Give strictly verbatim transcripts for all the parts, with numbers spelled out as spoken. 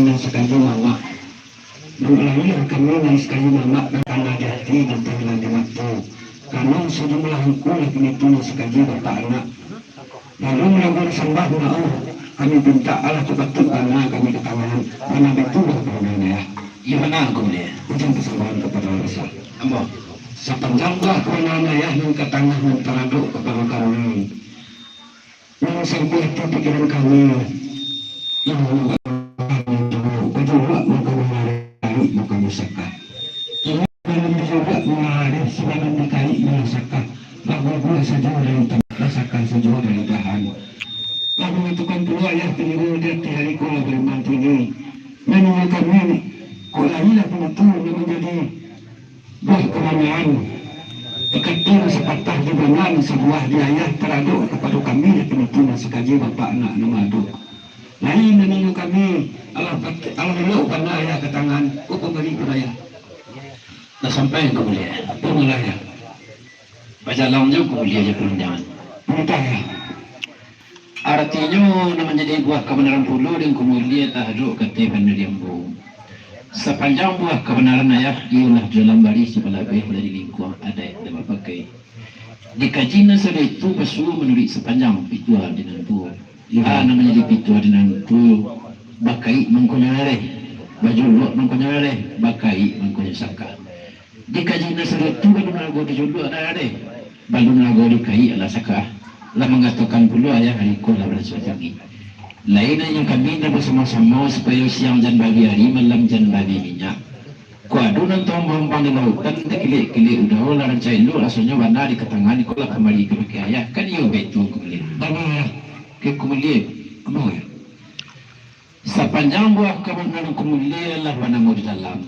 nan sakaji mamak. Nan lahia kami nan sakaji mamak, nan kana di ati, nan tahilang di mato. Karano sajumlah angku lah kini tu nan sakaji bapak anak. Lalu mulakan sambah maoh, kami pintak alah tapatuik bana kami katangahan, bana baitu lah bana, Ayah. Iyo bana, Angku Mulie. Ujuang pasambahan kapado Allah Rasul. Ambo. Sapanjang buah kabanaan Ayah nan katangah nan taradok kapado kami, nan sabuah ati pikiran kami, nan bajulak mangko mangari, mangko musakah. Kini balun dijulak mangari, sabalun dikaik musakah, baguguah sajo dari tanah, basakah sajo dari dahan. Lah mangatokan pulo Ayah, tinigo di ati hari ko lah barimbang tinggi. Nan inyo kami ni, kok lahilah pintu nan manjadi buah kabanaan, dikatin sapatah di banan, sabuah di Ayah taradok kapado kami, di pintu nan sakaji bapak anak nan maadok. Lain nan inyo kami, alah pat-, alah elok bana Ayah katangahan, ko pambari pun Ayah. Lah sampai Angku Mulie. Apo malah, Ayah? Bajalang jo Angku Mulie jo panjangan. Pintak, Ayah. Aratinyo, nan manjadi buah kabanaran pulo di Angku Mulie taradok ka ateh bana di ambo. Sapanjang buah kabanaran Ayah, iyolah dalam barih sabalabeh dari lingkuang adaik nan bapakai. Dikaji nan sado itu basuo manuruik sapanjang pituah di nan tuo. Iyo. A, nan manjadi pituah di nan tuo, bakaik mangkonyo lareh, bajuluak mangkonyo lareh, bakaik mangkonyo sakah. Dikaji nan sado itu balun rago dijuluak lareh, balun rago dikaik alah sakah. Lah mangatokan pulo Ayah hari ko lah barasuah tinggi. Lain inyo kami nan basamo-samo supayo siang jan babi ari, malam jan babi minyak. Kok ado nan taombang-ombang di lautan, takilek-kilek udaro, lah rancak elok rasonyo bana dikatangahan, iko lah kambali kabake Ayah. Kan iyo baitu, Angku Mulie? Bana, Ayah. Oke, Angku Mulie. Ambo, Ayah. Sapanjang buah kabanaran Angku Mulie lah banamo di dalam.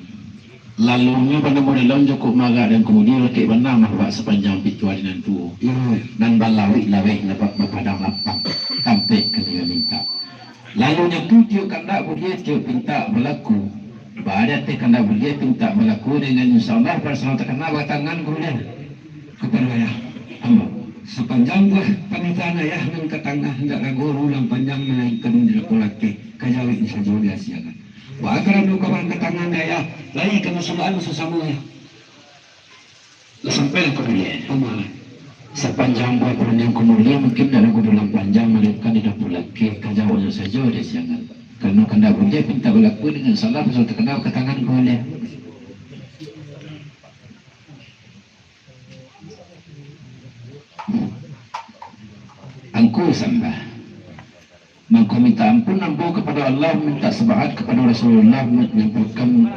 Lalunyo banamo dalam, jokok marak di Angku Mulie, rakek bana mah bak sapanjang pituah di nan tuo. Iyo. Nan balawik laweh nan bak bapadang lapang, tampek kami mamintak. Lalunyo tu tiok kandak buliah, tiok pintak balaku. Baa di ateh kandak buliah, pintak balaku, dengan insya Allah, barasano takana batangan buliah. Kapado Ayah. Ambo. Sapanjang buah pamintaan Ayah nan katangah, indak ragu ulang panjang, malainkan dilapor lakeh, ka jaweknyo sajo diasiakan. Baa karano kawan katangahan Ayah, lai ka masuak-an sasamo, Ayah. Lah sampai lah Angku Mulie. Aman. Sapanjang buah pandangan Angku Mulie mungkin indak ragu ulang panjang, malainkan dilapor lakeh, ka jaweknyo sajo diasiakan. Karano kandak buliah pintak balaku, dengan insya Allah, pasal takana katangahan Angku Mulie. Angku sambah. Mangko mintak ampun ambo kapado Allah, mintak sabaat kapado Rasulullah, manyampaikan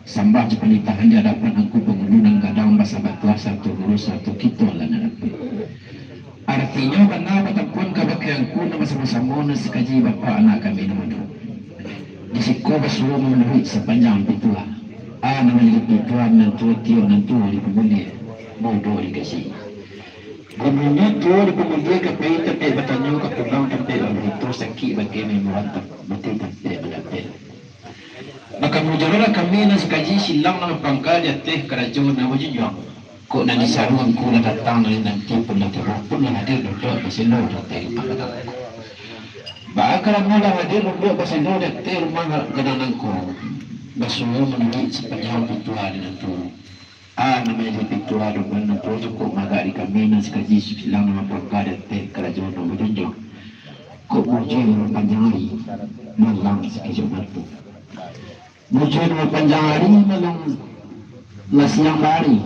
sambah jo panitahan di adapan Angku Pangulu nan gadang basabatuah sarato guru sarato kito lah nan dapek. Aratinyo bana batampuan kabake Angku nan basamo-samo nan sakaji bapak anak kami nan madu. Di siko basuo manuruik sapanjang pituah. A, nan manjadi pituah nan tuo tiok nan tuo di Pamulie, mudo di Gasi. Gunuanyo tuo di Pamulie ka pai tampek batanyo, ka pulang tampek babarito, sakik bagai main urang tam-, mati tampek badapek. Maka mujarolah kami nan sakaji silang nan bapangka di ateh karajo nan bajunjuang. Kok nan disaru Angku lah datang, nan dinanti pun lah tibo, pun lah hadir duduak baselo di ateh rumah gadang. Baa karano lah hadir duduak baselo di ateh rumah gadang Angku, basuo manuruik sapanjang pituah di nan tuo. A, nan manjadi pituah doman nan tuo, jokok marak di kami nan sakaji silang nan bapangka di ateh karajo nan bajunjuang. Kok bujua nan panjang ari, malang sakejap mato. Bujua nan panjang ari, malang lah siang bari,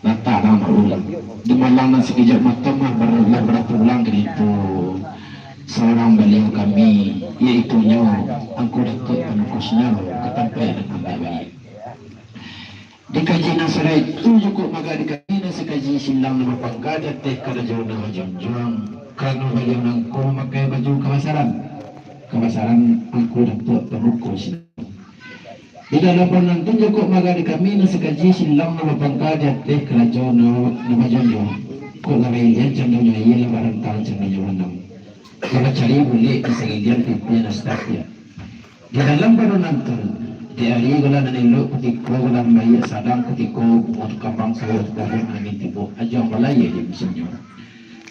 latak lah baulang. Di malang nan sakejap mato mah bar-, lah baratulang kini tu. Saurang baliau kami, yaitunyo Angku Datuak Panuko Sinaro, ka tampek nan ambiak baliau. Dikaji nan sado itu, jokok marak di kami nan sakaji silang nan bapangka di ateh karajo nan bajunjuang, karano baliau nangko mamakai baju kabasaran, kabasaran Angku Datuak Panuko Sinaro. Di dalam panantun jokok marak di kami nan sakaji silang nan bapangka di ateh karajo nan, nan bajunjuang. Kok lah bailian candonyo aia, lah barantang candonyo banam. Kalau cari bulek di sagilian pipiah nan satapiak. Di dalam panantun, di ari golah nan elok, kutiko golah baiak sadang, kutiko bungo kambang sawo tabuah angin tibo, ajuang balayia di musimnyo.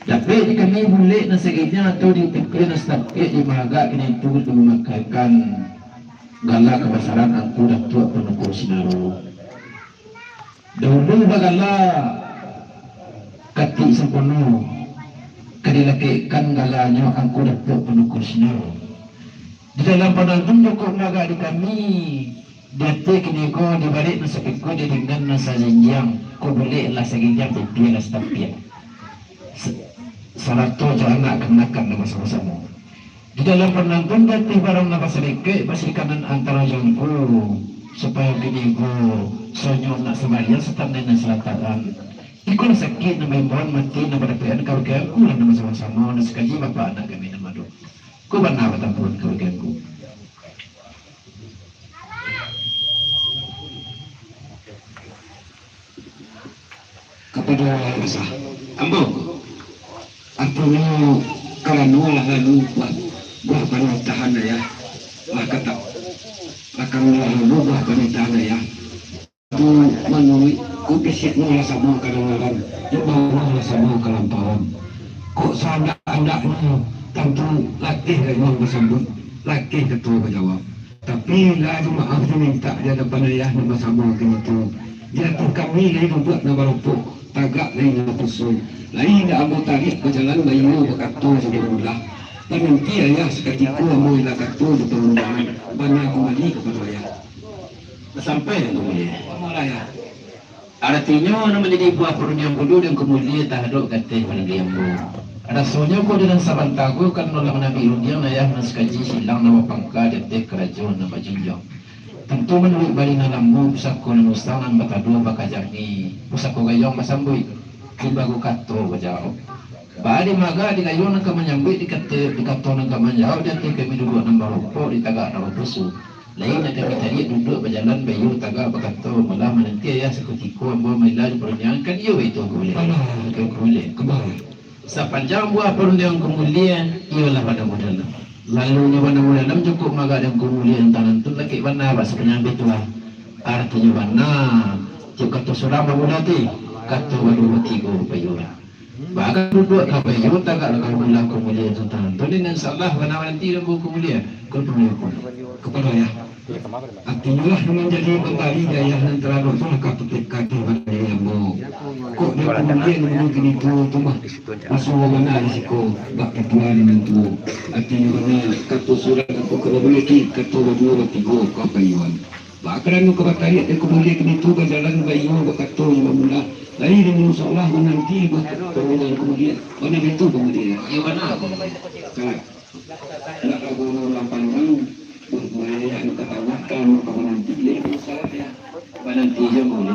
Dapek di kami bulek nan sagilian atau di pipiah nan satapiak di marak kini tu, di mamakaikan Gala kabasaran Angku Datuak Panuko Sinaro. Dahulu bagala Katik Sampono, ka dilakekkan galanyo Angku Datuak Panuko Sinaro. Di dalam panantun jokok maga di kami, di ateh kini ko, di baliak nan sapiko, di dinggan nan sajanjiang, ko bulek lah saginjang, pipiah lah satapiak. Sa-, sarato jo anak kamanakan nan basamo-samo. Di dalam panantun, di ateh barang nan basadikek, basadikanan antaro jo Angku, supayo kini ko, sonyo nak sabalian, satandai nan salatakan. Iko lah sakik nan baimbauan, mati nan badapekan, ka bagian Angku lah nan basamo-samo, nan sakaji bapak anak kami nan mado. Ko bana batampuan ka bagian Angku. Kapado Ayah Basah. Ambo. Artinyo, karano lah lalu buah, buah panitahan Ayah. Lah katak. Lah karano lah lalu buah panitahan Ayah. Tu manuruik, kok bisiaknyo lah samo kadangaran, imbauannyo lah samo kalampauan. Kok saandak-andaknyo, tantu latih ka imam basambuik, latih kato bajawab. Tapi, lah jo maaf dimintak di adapan Ayah nan basamo kini tu. Di ateh kami lai duduak nan baropok, tagak lai nan bapusuak. Lai indak ambo tariak bajalan baiyo bakato jo bamulah. Pananti Ayah sakatiko ambo ilah kato jo parundiangan, bana kumbali kapado Ayah. Lah sampai Angku Mulie. Amarah, Ayah. Aratinyo, nan manjadi buah parundiang dulu di Angku Mulie tahadok ka ateh pananti ambo. Rasonyo ko di nan sabanta ko, karano lah manambiak rundiang Ayah nan sakaji silang nan bapangka di ateh karajo nan bajunjuang. Tantu manuruik bari nan lambo, pusako nan usang nan bataduah bakajangi, pusako gayuang basambuik, tibo ko kato bajawab. Baa di maga di gayuang nan ka manyambuik, di kato, di kato nan ka manjawab, di ateh kami duduak nan baropok, di tagak nan bapusuak. Lai nan kami tariak duduak bajalan baiyo tagak bakato, malah mananti Ayah sakutiko ambo mailah di parundiangan, kan iyo baitu Angku Mulie? Alah, Angku Mulie. Kembali. Sapanjang buah parundiangan Angku Mulie, iyolah bana model. Lalunyo bana model, jokok maga di Angku Mulie nan tanantun, lakek bana, bak sapanjang bitulah. Aratinyo bana, tiok kato surang bamulo ti, kato baduo batigo baiyolah. Bahkan duduak ka baiyo tagak lah ka bamulo Angku Mulie nan tanantun, insyaallah bana mananti ambo Angku Mulie. Kul pun. Kapado Ayah. Artinyo lah nan manjadi pambari di Ayah nan taradok tu lah ka putek ka ateh badan diri ambo. Kok di Angku Mulie nan kini tu, tu mah basuo bana di siko, bak pituah di nan tuo. Artinyo bana, kato surang ko ka bamulo ti, kato baduo batigo ka baiyoan. Baa karano ka batariak di Angku Mulie kini tu bajalan baiyo bakato jo bamulo. Lai di insyaallah mananti buah parundiangan Angku Mulie. Bana baitu Angku Mulie. Iyo bana Angku Mulie. Kalak. Nak ka guru nan panjang, buah malayaknyo ka tangah, ka mananti, jadi masalah, yo. Mananti jo, Bang.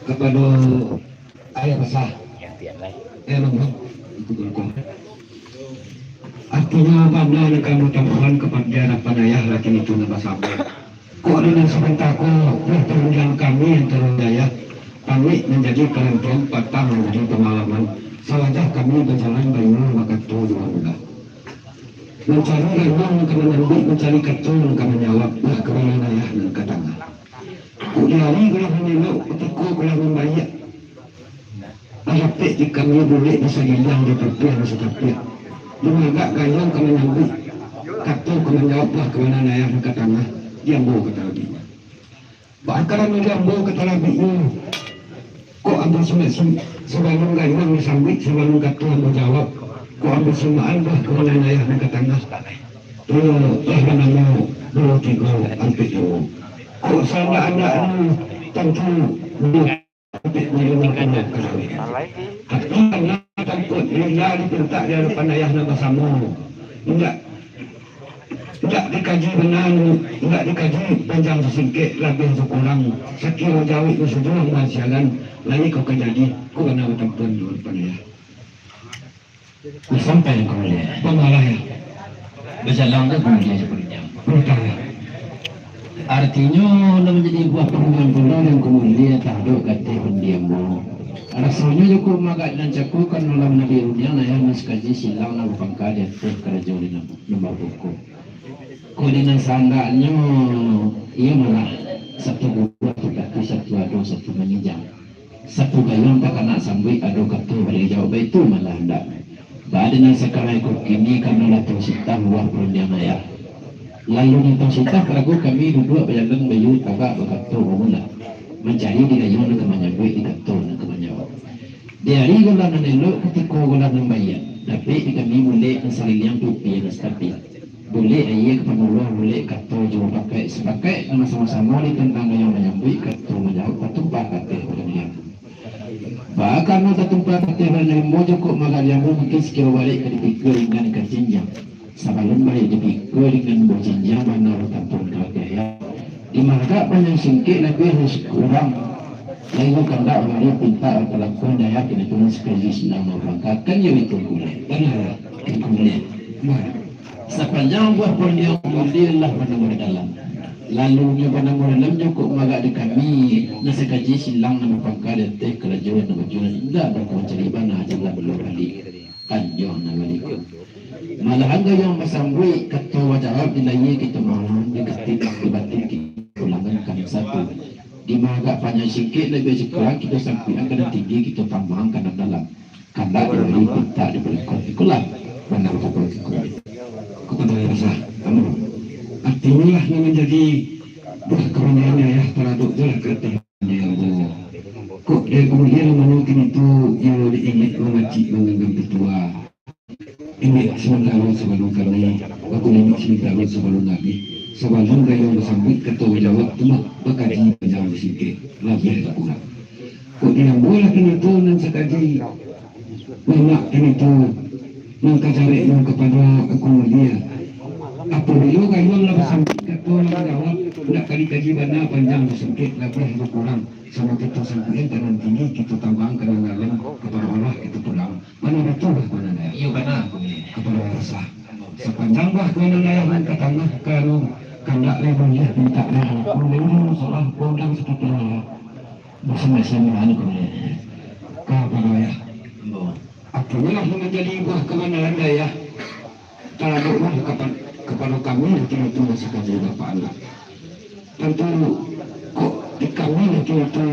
Kapado Ayah Basah. Eh, Bang, Bang. Ikut Bang. Artinyo, bana nan kami tampuhan kapado di adapan Ayah lah kini tu nan basamo. Kok di nan sabanta ko, buah parundiangan kami antaro Ayah, pamik manjadi panantian, patang manjadi pangalaman, sawajah kami bajalan baiyo bakato jo bamulo. Mancari gayuang nan ka manambuik, mancari kato nan ka manjawab, buah kabanan Ayah nan ka tangah. Kok di ari ko lah manelok, kutiko ko lah mambaiak. Lah dapek di kami bulek nan sagiliang, di pipiah nan satapiak. Di magak gayuang ka manambuik, kato ka manjawab, buah kabanan Ayah nan ka tangah, di ambo ka talabiahnyo. Baa karano di ambo ka talabihnyo, kok ambo sumak-sumak, sabalun gayuang disambuik, sabalun kato ambo jawab, kok ambo sumakan buah kawanan ayah nan ka tangah, iyo lah banamo duo tigo ampek duo. Kok saandak-andaknyo, tantu duo ampek duo nan ka tangah. Tapi, karano tantu lila dipintak di adapan ayah nan basamo, indak Indak dikaji bana, indak dikaji panjang sasingkek, labiah sakurang, sakiro jawek nan sajuang nan sialan, lai kau ka jadi, ko bana batampuan jo panayah. Sampai ka mulia. Pamalah, ya. Bajalan ka mulia jo panayah. Bajalan. Artinyo, nan manjadi buah parumahan pulo nan ka mulia taradok ka ateh pandiam. Rasonyo jo ko magak nan cako, karano lah manjadi rundiang ayah nan sakaji silang nan bapangka di ateh karajo di nan, nan babuko. Kok di nan saandaknyo, iyo malah satu guruah tu kaki, satu ado, satu manijang. Satu gayuang takanak sambuik, ado kato bari dijawab, baitu malah andaknyo. Baa di nan sakarai ko kini, karano lah tau sitah buah parandiang ayah. Lalu nan tau sitah parago kami duduak bajalan bayu tagak bakato bamulah, mancari di gayuang nan ka manyambuik, di kato nan ka manjawab. Di ari golah nan elok, kutiko golah nan baiak, dapek di kami bulek nan saliliang, pipia nan satapik. Bulek aia ka pamuluah, bulek kato jo bapakaik, sapakaik nan basamo-samo di tantang gayuang manyambuik, kato manjawab, tatumpah ka ateh badan liang. Baa karano tatumpah ka ateh badan limbo, jokok magak di ambo, mungkin sakiro baliak ka dipikua ringan ka jinjang. Sabalun baliak dipikua ringan bajinjang, bana batampuan ka ateh ayah. Di magak panjang singkek, labiah kurang, lai kandak bari pintak, bapalakuan dayah, kini tu nan sakaji silang nan bapangka, kan iyo itu kulek. Bana, itu kulek. Nah. Sapanjang buah parandiang mulia lah banamo di dalam. Lalu nyo banamo dalam, jokok magak di kami, nan sakaji silang nan bapangka di ateh karajo nan bajuang, indak ado ka mancari bana jalan pulo baliak. Panjang nan baliak. Malahan gayuang basambuik, kato bajawab, di layia kito malam, di katik, di batin kito pulangan ka nan satu. Di magak panjang singkek, labiah sakurang kito sampuikan ka nan tinggi, kito tambahan ka nan dalam. Kandak dibari pintak dibari, ikulah, bana batampuan ikulah. Kapado ayah basah, anu, artinyo lah nan manjadi buah karandiang ayah taradok jo lah ka ateh pandiam ambo. Kok di kamudian mano kini tu, iyo diingek mamacik mangganggam pituah. Ingek samantaro sabalun kami, bakulilik samantaro sabalun abih, sabalun gayuang basambuik, kato bajawab, tumak bakaji panjang singkek, labiah ka kurang. Kok di ambo lah kini tu nan sakaji, mamak kini tu nan kajareknyo kapado aku mulia. Apabilo gayuang lah basambuik, kato lah manjawab, ndak ka dikaji bana panjang jo singkek, labiah jo kurang, samo kito sampuikan ka nan tinggi, kito tambahan ka nan dalam, kapado Allah kito pulang. Bana batua, bana dayah. Iyo, bana, aku mulia. Kapado ayah basah. Sapanjang buah kawanan ayah nan ka tangah, ka anu, kandak lai buliah pintak lai, buliah salah pandang sakutiko. Basa-basa murah ni, kapado ayah. Ambo. Aponyo lah nan manjadi buah kamanangan dayah taradok lah kapa-, kapado kami, kini tu nan sakaji bapak anak. Tantu kok di kami lah kini tu,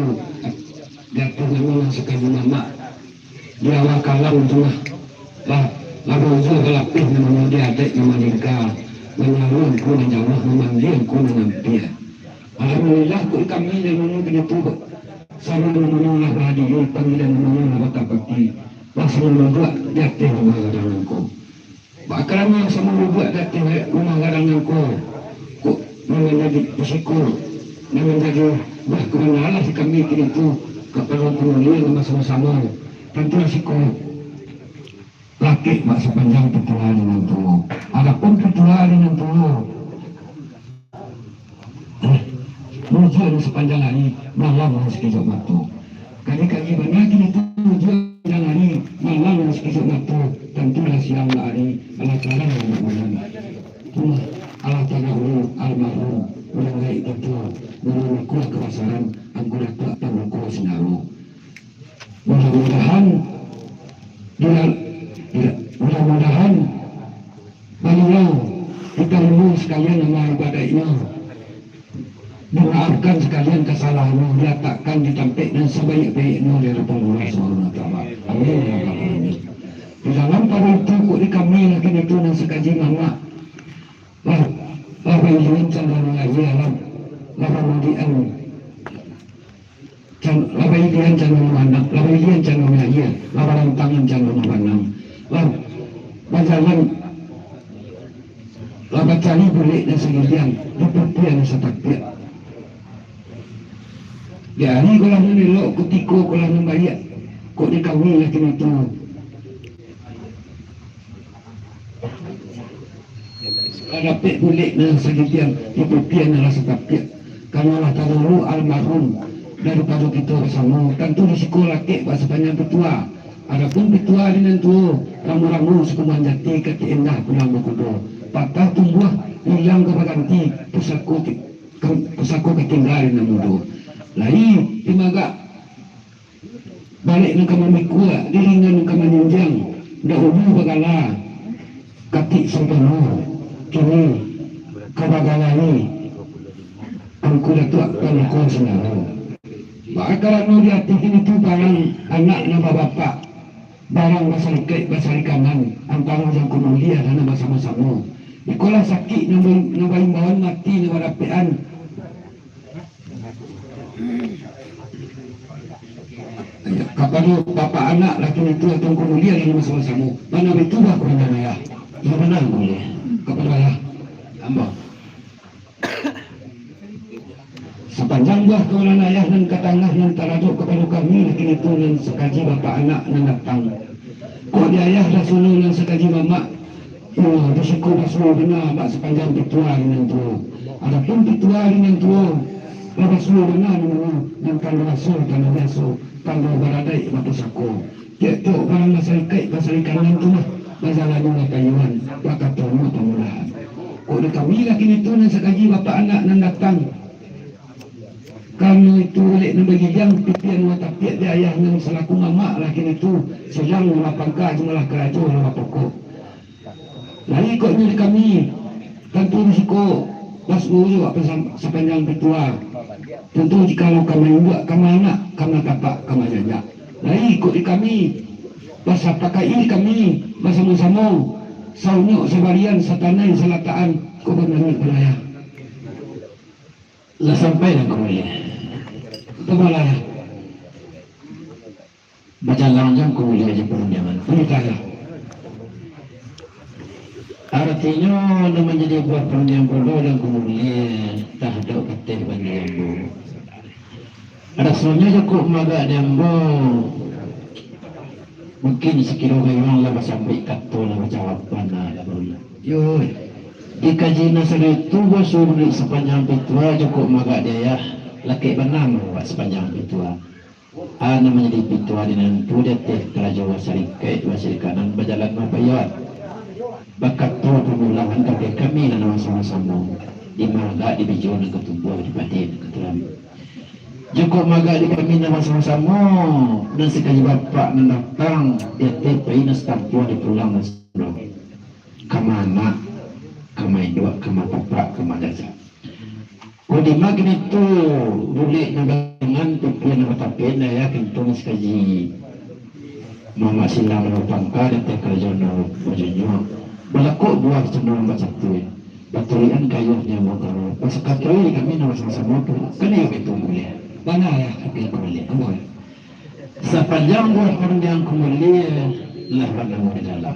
di ateh namo nan sakaji mamak, di awal kalam tu lah, lah, lah baujua balapeh namonyo di adaik nan malingka, manyaru Angku nan jauah, mamanggia Angku nan ampia. Alhamdulillah, kok di kami nan namo kini tu, Sarunyo namonyo lah bahadiri, panggilan namonyo lah batapati, lah samo duduak di ateh rumah gadang nangko. Baa karano samo duduak di ateh rumah gadang nangko, kok nan manjadi pusiko, nan manjadi buah kamanangan lah di kami kini tu, kapado Angku mulia nan basamo-samo, tantu lah siko. Lakek bak sapanjang pituah di nan tuo. Adopun pituah di nan tuo, eh, mujua di sapanjang ari, malam nan sakijok mato. Kaji-kaji bana kini tu, mujua sapanjang ari, malam nan sakijok mato. Tantulah siang lah ari, alah tarang lah bulan. Rumah alah tagak dulu almarhum urang gaek kito, Guru Mangkuah Kabasaran, Angku Datuak Tan Mangkuah Sinaru. Mudah-mudahan, mudah-, mudah-mudahan baliau ditarimo sakalian amal ibadaiknyo, dimaafkan sakalian kasalahannyo, dilatakkan di tampek nan sabaiak-baiaknyo di hadapan Allah Subhanahu wa Taala. Amin, ya Rabbal Alamin. Di dalam pado itu, kok di kami lah kini tu nan sakaji mamak, lah, lah bailian cando nan lahia, lah, lah bamudian Lah bailian cando maanam, lah bailian cando maia, lah barantangan cando mabanam. Lah bajalan, lah bacari bulek nan sagiliang, di pupiah nan satapiak. Di ari ko lah nan elok, kutiko ko lah nan baiak, kok di kami lah kini tu. Lah dapek bulek nan sagiliang, di pupiah nan lah satapiak. Karano lah tadulu almarhum daripado kito basamo, tantu di siko lakek bak sapanjang pitua. Adapun pitua di nan tuo, ramu-ramu sakumpulan jati, katik endah pulang bakudo. Patah tumbuah, ilang ka baganti, pusako ti-, ka-, pusako katingga di nan mudo. Lai dimagak balek nan ka mamikua, diringan nan ka manjunjang, dahulu bagala Katik Sampano, kini ka bagala ni Angku Datuak Panuko Singaro. Baa karano di ateh kini tu barang anak nan babapak, barang basarikaik basarikanan, antaro Jangko Mulia nan basamo-samo. Ikolah sakik nan ba-, nan baimbauan, mati nan badapekan. Kapado bapak anak lah kini tu, Tuangku Mulia, lalu basamo-samo. Bana baitulah kawanan ayah. Iyo bana, Mulia. Kapado ayah. Ambo. Sapanjang buah kawanan ayah nan ka tangah nan taradok kapado kami lah kini tu, nan sakaji bapak anak nan datang. Kok di ayah rasonyo nan sakaji mamak, Iyo, di siko basuo bana bak sapanjang pitua di nan tuo. Adapun pitua di nan tuo, lah basuo bana namonyo, nan tando raso, tando biaso, tando baradaik bapusako. Tiok-tiok barang basarikaik basarikanan tu lah, bajalannyo lah payuan, bakatonyo pamulahan. Kok di kami lah kini tu nan sakaji bapak anak nan datang. Karano itu, bulek nan bagiliang, pipiah nan batapiak di ayah nan salaku mamak lah kini tu, silang nan bapangka, jumlah karajo nan bapokok. Lai kok nyo di kami, tantu di siko basuo juo bak pasam-, sapanjang pitua. Tantu jikalau ka mainduak, ka maanak, ka matapak, ka majanjak. Lai kok di kami, basapakaik di kami, basamo-samo, saunyok sabarian, satanai salatakan, kok bamaniak balayah. Lah sampai nan ka mulia. Itu malah. Bajalan jan ka mulia jo parundiangan. Itu lah. Aratinyo, nan manjadi buah parundiangan pulo nan ka mulia, tahadok kateh bani ambo. Rasonyo jokok magak di ambo. Mungkin sakiro gayuang lah basambuik kato, lah bajawab bana lah barulah. Yo, dikaji nan sado itu, basuo bulek sapanjang pitua, jokok magak di ayah, lakek bana mambawak sapanjang pitua. A nan manjadi pitua di nan tu, di ateh karajo basarikaik, basarikanan, bajalan bapayuan. Bakato pamulahan kabake kami nan basamo-samo, di magak di bijo nan ka tumbuah, di padi nan ka taranak. Jokok magak di kami nan basamo-samo, nan sakaji bapak nan datang, di ateh pai nan satampuah di pulang nan sapulang. Ka maanak, ka mainduak, ka matapak, ka majanjak. Kok dima kini tu, bulek nan batangan, pipiah nan batapiak, ayah kini tu nan sakaji mamak, silang nan bapangka, di ateh karajo nan bajunjuang. Balakok buah cando nan bacatuih. Baturuikan kayuahnyo mangkaro, pasakato di kami nan basamo-samo tu, kan iyo baitu mulia. Bana, ayah, tapi ka mulia. Ambo, ayah. Sapanjang buah parundiangan ka mulia, lah banamo di dalam.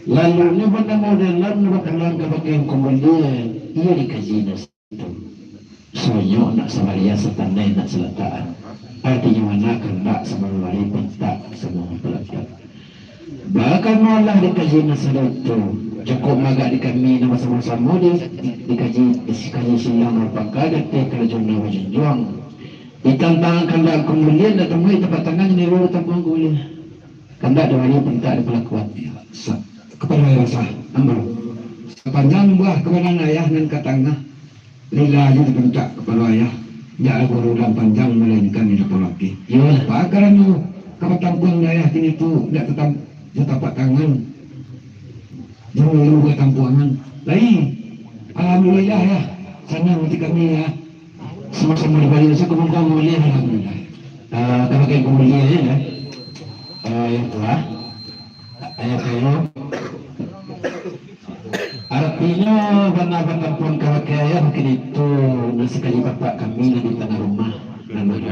Lalu nyo banamo di dalam, nyo bapulang kabake ka mulia, iyo dikaji nan sado itu. Saunyok nak sabarian, satanai nak salatakan. Aratinyo, ma nan kandak samo mambari, pintak samo mampalapeh. Baa karano lah dikaji nan sado itu, jokok magak di kami nan basamo-samo di, di, dikaji, dikaji silang nan bapangka, di ateh karajo nan bajunjuang. Ditantangan kandak ka mulia, ndak tamuai tapak tangan, niro tapuang ka mulia. Kandak dibari, pintak dipalakuan. Sa-, kapado ayah sah. Ambo. Sapanjang buah kawanan ayah nan ka tangah, Lila ajo dipuncak kapalo ayah, jak lah guru dan panjang, malainkan di lapau lapih. Iyolah. Baa karano ka batampuang di ayah kini tu, indak tatam-, jo tapak tangan, jo milu batampuangan. Lai, alhamdulillah, yah, sanang ati kami, yah. Samo-samo dibari doso, ka mulia, alhamdulillah. Ah, ka mulia, yah. Ah, yang tuo. Ayah kayo. Aratinyo, bana batampuang kabake ayah kini tu, nan sakali bapak kami nan di tangah rumah, nan bado.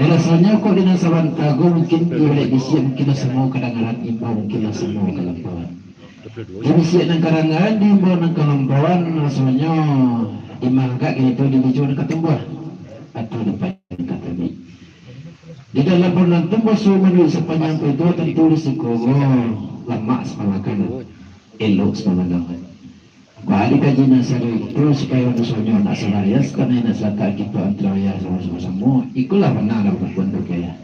Rasonyo kok di nan sabanta ko mungkin iyo dek bisiak, mungkin lah samo kadangaran, imbau mungkin lah samo kalampauan. Di bisiak nan kadangaran, di imbau nan kalampauan, rasonyo di mangkak kini tu di bijo nan ka tumbuah, atau di payuang nan ka tabik. Di dalam bulan tu, basuo manuruik sapanjang pintu, tantu risiko ko lamak sapamangan, elok sapamangan. Baa dikaji nan sado itu, supayo dosonyo nak salayas, tanah nak salatak, kito antaro wayah samo-samo. Ikolah bana dalam bulan tu, kaya.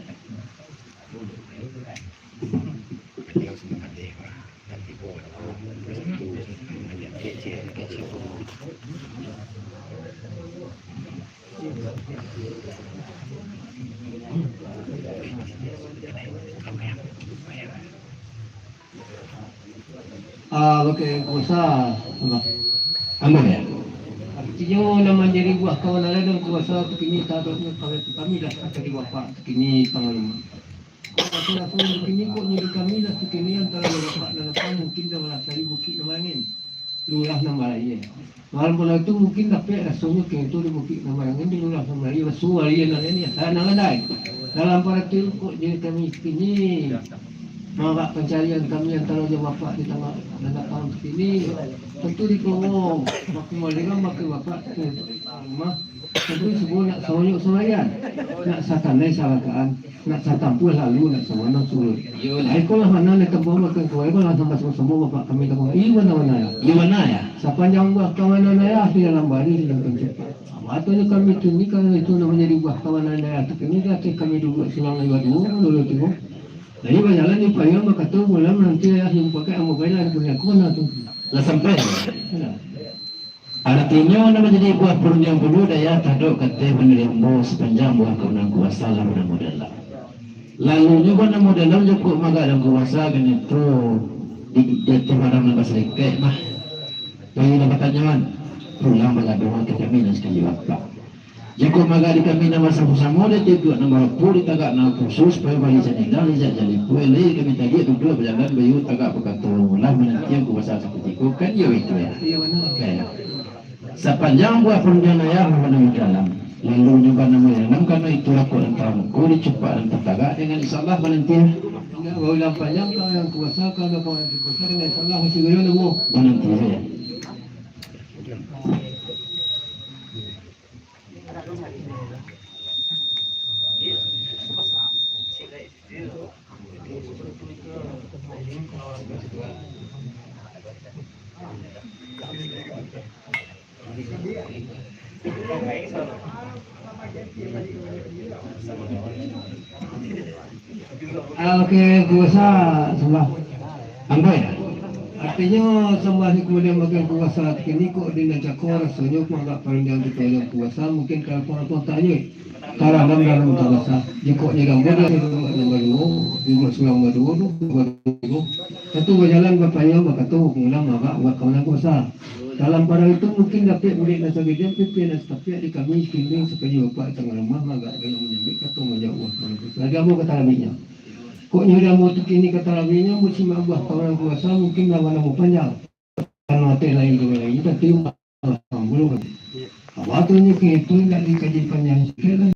Ah, oke, kuasa. Ambo, ya. Artinyo, nan manjadi buah kawanan dan kuasa tu kini taruihnyo ka kami lah, kata di Bapak, tu kini tangah lima. Raso-raso tu kini kok nyadi kami lah, tu kini antaro Bapak nan datang, mungkin dah marasai bukik nan marangin. Lurah nan barayie. Malam pula tu mungkin dapek rasonyo kini tu di bukik nan barangin, di lurah nan barayie, basuo barayie nan ini, asa nan landai. Dalam paratu kok jadi kami kini, mangagak pancarian kami antaro jo Bapak di tangah nan datang kini. Tantu di Kongo, bakumaliran bakeh Bapak tu rumah. Tantu subuh nak saonyok samarian, nak sakanai sarakaan. Nak satampuah lalu, nak sawanang surut. Iyo lah. Ai, ikolah mano nan tampuah makan kuah, ikolah sambah samo-samo Bapak kami tampuah. Iyo, bana-bana, ya. Iyo, bana, ya. Sapanjang buah kawanan ayah di dalam barih, di dalam cepak. Apo tu kami tu ni, kalau itu nan manjadi buah kawanan ayah tu, kini di ateh kami duduak silang lewat duo, dulu tu. Jadi bajalan di payuang, bakato bulan nanti ayah yang pakai ambo baiklah, punyo aku bana tu. Lah sampai. Ya. Aratinyo, nan manjadi buah parundiang bulu dayah tadok kateh bana rimbo sapanjang buah kawanan kuasa lah bana modal lah. Lalunyo bana modal lah, jokok magak dan kuasa kini tu di, di ateh barang nan basarikek mah. Payi lah batanyoan, pulang bagaduang ka kami nan sakali bapak. Jokok magak di kami nan basamo-samo, di ateh duduak nan barapo, di tagak nan khusus, payi bali sanindang, ijak jalipo, lai kami tagik duduak bajalan bayu tagak bakato, lah manantian kuasa sakutiko, kan iyo itu ya. Iyo, bana. Kan. Sapanjang buah parundiang ayah, bana dalam. Lalu nyo bana mayanam, karano itu rakok nan tamuko, dicupak nan tatagak, dengan insya Allah mananti. Indak baru lah panjang, kalau yang kuasa, kalau kawan yang kuasa, dengan insya Allah, masih goyang namo. Mananti saja. Ah, oke, kuasa sambah. Ambo ya? Artinyo, sambah ni kamudian bagian kuasa kini kok di nan cako rasonyo, kok agak panjang kito yang kuasa, mungkin kalau pun-pun tanyo. Tarandam dalam tabasa. Jikok nyo gambar dari duduak nan baduo, duduak surang baduo, duduak baduo. Tantu bajalan bapayuang bakato, pulang magak buah kawanan kuasa. Dalam parau itu mungkin dapek bulik nan sagidiang, pipiah nan satapiak di kami, sekeliling sakaji bapak di tangah rumah, magak dalam manyambik kato manjawab buah kawanan kuasa. Lagi ambo ka tarabihnyo. Kok nyo di ambo tu kini ka tarabihnyo, musimak buah kawanan kuasa, mungkin lawan ambo panjang. Karano ateh lain tu lain, tapi Ambo tu nyo kini tu indak dikaji panjang sikek lah,